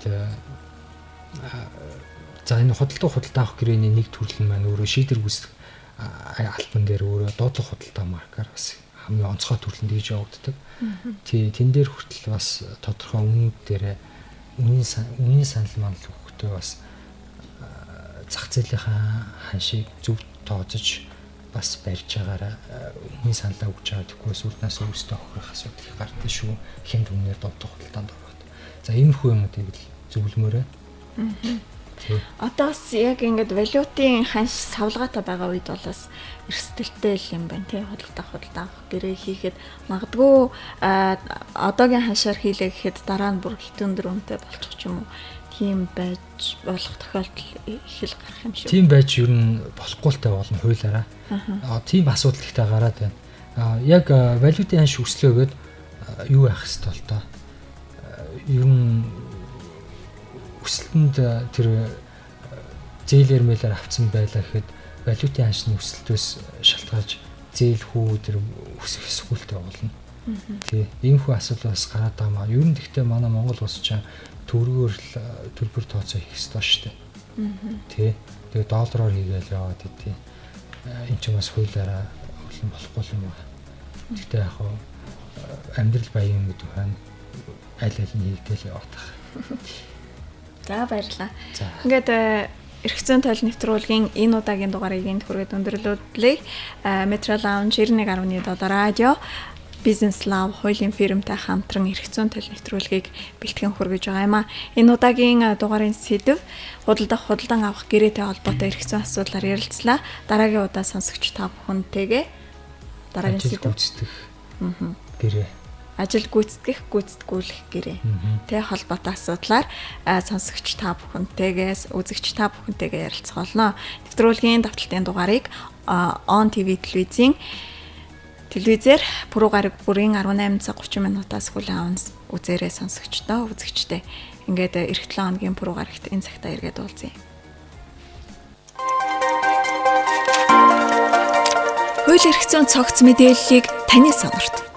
за энэ худалдаа авах гэрээний нэг төрөл нь маань өөрөө шийдвэр гүйцэтгэх албан дээр өөрөө дуудлага худалдаа маркаар бас хамгийн онцгой төрлөнд хийж явагддаг. Тий, тэн дээр хүртэл бас тодорхой үнүүд дээр үнийн санал манал өгөхдөө бас зах зээлийнхаа ханшийг зөв тооцож бас барьж байгаараа үнийн саналаа өгч байгаа. Тэгэхгүй сүлднээс өөрсдөө хохирох асуудал их гардаг шүү. Хямд үнээр дуудлага худалдаанд ороход. За иймэрхүү юмнуудыг л зөвлөмөр байна. Одоо бас яг ингээд валютын ханш савлгаатай байгаа үед бол бас эрсдэлтэй л юм байна тий худалдаа авах гэрээ хийхэд магадгүй одоогийн ханшаар хийлээ гэхэд дараа нь бүр хэт өндөр үнэтэй болчих ч юм уу тийм байж болох тохиолдол их л гарах юм шиг. Тийм байж ер нь болохгүй л та болно хуулиараа. Тийм асуудал ихтэй гараад байна. Яг валютын ханш өслөөгээд юу яах хэвээр бол та. Ер нь өсөлтөнд тэр зээлэр мэлэр авцсан байлаа гэхэд валютын ханшны өсөлтөөс шалтгаалж зээл хүү тэр өсөх эсгүүлтэй болно. Тий. Иймхүү асуудал бас гараад байгаа маа. Ер нь гэхдээ манай Монгол улс чинь төгрөгөөр л төлбөр тооцоо хийх ёстой шүү дээ. Тий. Тэгээ доллараар хийгээл яваад идэв. Энд чинь бас хуулиараа хөлн болохгүй юм байна. Гэхдээ яг хаа амьдрал баян гэдэг байна. Аль аль нь хийгдэл яваад байгаа. За баярлалаа. Ингээд эрх зүйн тойл нэвтрүүлгийн энэ удаагийн дугаарыг энд хүргээд өндөрлүүлье. Metro Lounge 91.7 радио Business Love хуулийн фирмтэй хамтран эрх зүйн төл нэвтрүүлгийг бэлтгэн хүргэж байгаа юм а. Энэ удаагийн дугаарын сэдэв худалдах, худалдан авах гэрээтэй холбоотой эрх зүйн асуудлаар ярилцлаа. Дараагийн удаа сонсогч та бүхэнтэйгээ дараагийн сэдэв гүйцэтгэх гэрээ. Ажил гүйцэтгэх, гүйцэтгүүлэх гэрээ. Тэ холбоотой асуудлаар сонсогч та бүхэнтэйгээс, үзэгч та бүхэнтэйгээ ярилцах болно. Нэвтрүүлгийн давталтын дугаарыг On TV телевизийн телевизээр пүрэв гараг бүрийн 18 цаг 30 минутаас хүлээн аван үзээрэй сонсогчдоо, үзэгчдээ. Ингээд эх 7 хоногийн пүрэв гарагт энэ цагтаа эргээд уулзъя. Хууль эрх зүйн цогц мэдээллийг таны сонорт